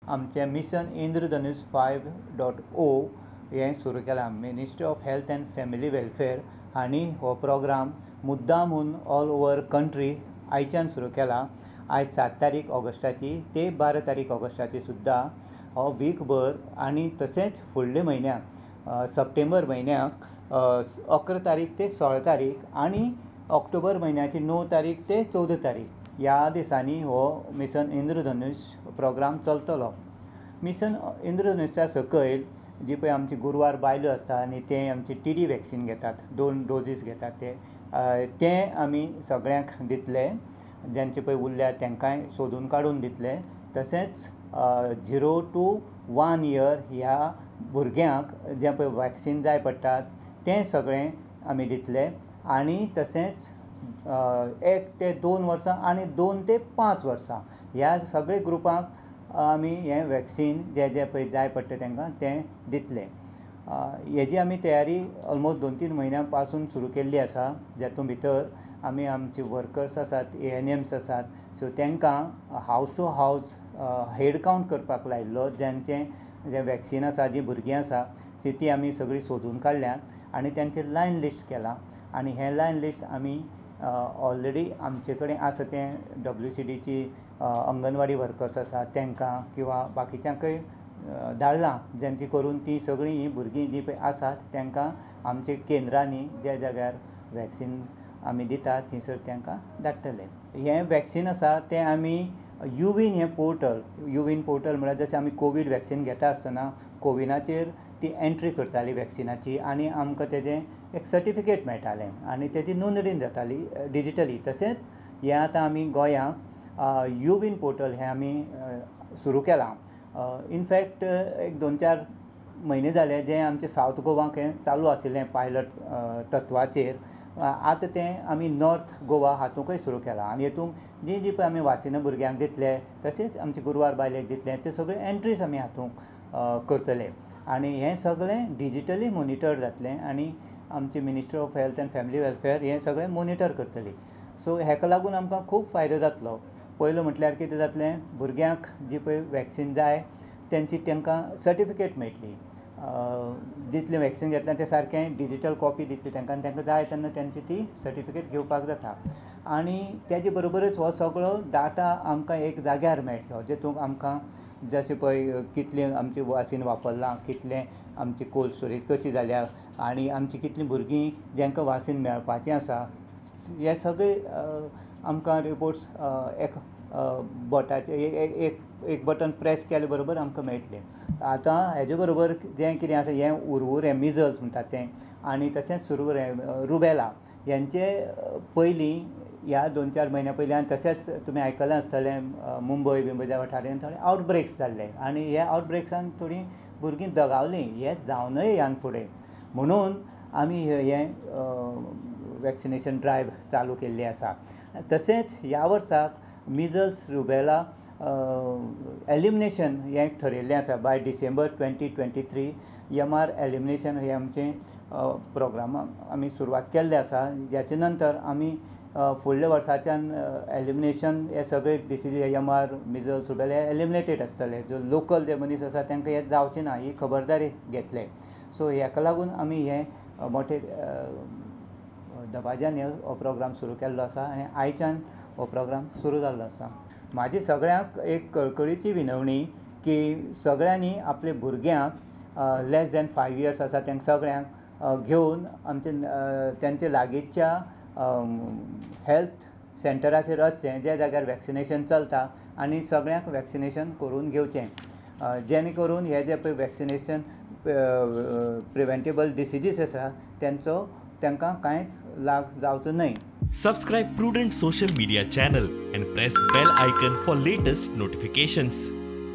आमचें मिशन इंद्रधनुष 5.0 हें सुरू केलां. Ministry of health and family welfare हांणी हो प्रोग्राम मुद्दाम म्हूण ऑल ओवर कंट्री आयच्यान सुरू केला. आयज 7 तारीख ऑगस्टाची ते 12 तारीख ऑगस्टाची सुद्दां हो वीकभर आनी तशेंच फुडल्या म्हयन्याक सप्टेंबर म्हयन्याक 11 तारीख ते 16 तारीख आनी ऑक्टोबर म्हयन्याची 9 तारीख ते 14 तारीख ह्या दिसांनी हो मिशन इंद्रधनुष प्रोग्राम चलतलो. मिशन इंद्रधनुषा सकयल जी पळय आमची गुरवार बायलो आसता आनी ते आमची टीडी वॅक्सीन घेतात, 2 डोजीस घेतात, ते आमी सगळ्यांक दितले. ज्यांचे पळय उरल्या तांकांय सोदून काडून दितले. तशेंच 0 to 1 year ह्या भुरग्यांक जें पळय वॅक्सीन जाय पडटा तें सगळें आमी दितले. आनी तशेंच 1 ते 2 वर्सां आनी 2 ते 5 वर्सां ह्या सगळे ग्रुपांक आमी हें वॅक्सीन जें जें पळय जाय पडटा तांकां तें दितले. हेजी आमी तयारी ऑलमोस्ट 2-3 म्हयन्यां पासून सुरू केल्ली आसा. जातूंत भितर आमी आमचे वर्कर्स आसात, ANMs आसात, सो तांकां house to house head count करपाक लायिल्लो. जांचें जें वॅक्सीन आसा, जीं भुरगीं आसा ती आमी सगळीं सोदून काडल्यात आनी तांचें लायन लिस्ट केलां. आनी हें लायन लिस्ट आमी ऑलरेडी आमचे कडेन आसा तें WCDची अंगणवाडी वर्कर्स आसा तांकां किंवां बाकीच्यांकय धाडलां, जेंचे करून तीं सगळीं हीं भुरगीं जीं पळय आसात तांकां आमच्या केंद्रांनी ज्या जाग्यार वॅक्सीन आमी दितात थंयसर तांकां धाडटले. हें वॅक्सीन आसा तें आमी युवीन हें पोर्टल, युवीन पोर्टल म्हळ्यार जशें आमी कोवीड वॅक्सीन घेता आसतना कोविनाचेर ती एंट्री करताली वॅक्सिनाची आनी आमकां तेजें एक सर्टिफिकेट मेळटालें आनी तेजी नोंदणी जाताली डिजिटली. तशेंच हें आतां आमी गोंयांक युवीन पोर्टल हें आमी सुरू केलां. इनफॅक्ट एक 2-4 म्हयने जाले जें आमचें सावथ गोवाक हें चालू आशिल्लें पायलट तत्वाचेर, आतां तें आमी नॉर्थ गोवा हातूंकय सुरू केलां. आनी हितूंत जीं जीं पळय आमी वासिनां भुरग्यांक दितले तशेंच आमचे गुरवार बायलेक दितले ते सगळे एंट्रीज आमी हातूंत करतले आनी हें सगळें डिजिटली मोनिटर जातलें आनी आमचे ministry of health and family welfare हें सगळें मोनिटर करतली. सो हेका लागून आमकां खूब फायदो जातलो. पयलो म्हटल्यार कितें जातलें, भुरग्यांक जी पळय वॅक्सीन जाय तेंची तांकां सर्टिफिकेट मेळटली. जितलें वॅक्सीन घेतलें तें सारकें डिजिटल कॉपी दितली तांकां आनी तांकां जाय तेन्ना तेंची ती सर्टिफिकेट घेवपाक जाता. आनी तेजे बरोबरच हो सगळो डाटा आमकां एक जाग्यार मेळटलो, जेतूंत आमकां जशें पळय कितलें आमचें वासीन वापरलां, कितलें आमची कोल्ड स्टोरेज कशी जाल्या आनी आमची कितलीं भुरगीं जांकां वासीन मेळपाचें आसा, हे सगळे आमकां रिपोर्ट्स एक बोटाचे एक बटन प्रेस केले बरोबर आमकां मेळटलें. आतां हेजे बरोबर जें कितें आसा हें उरउरें मिजल्स म्हणटात तें आनी तशेंच सुरवुरें रुबेला हेंचे पयलीं ह्या 2-4 म्हयन्या पयलीं आनी तशेंच तुमी आयकलां आसतलें मुंबय बिंबयच्या वाठारांत थोडे आवटब्रेक्स जाल्ले आनी ह्या आवटब्रेक्सान थोडीं भुरगीं दगावलीं. हें जावनय ह्यान फुडें म्हणून आमी हें वॅक्सिनेशन ड्रायव्ह चालू केल्ली आसा. तशेंच ह्या वर्साक मिजल्स रुबेला एलिमिनेशन हें थरयिल्लें आसा. बाय डिसेंबर 2023 MR elimination हें आमचें प्रोग्रामाक आमी सुरवात केल्लें आसा. जाचे नंतर आमी फुडल्या वर्साच्यान एलिमिनेशन हे सगळे डिसीज MR measles rubella हे एलिमिनेटेड आसतले. जो लोकल जे मनीस आसा तांकां हें जावचें ना ही खबरदारी घेतले. सो हेका लागून आमी हें मोठे दबाज्यान हो प्रोग्राम सुरू केल्लो आसा आनी आयच्यान हो प्रोग्राम सुरू जाल्लो आसा. म्हाजी सगळ्यांक एक कळकळीची विनवणी की सगळ्यांनी आपल्या भुरग्यांक लेस दॅन 5 years आसा तांकां सगळ्यांक घेवन आमचे तेंचे लागींच्या हेल्थ सेंटराचेर वचचें ज्या जाग्यार वॅक्सिनेशन चलता आनी सगळ्यांक वॅक्सिनेशन करून घेवचें, जेणे करून हे जे पळय वॅक्सिनेशन प्रिवेंटेबल डिसिजीस आसा तेंचो तांकां कांयच लाग जावचो न्हय. Subscribe Prudent social media channel and press bell icon for latest notifications.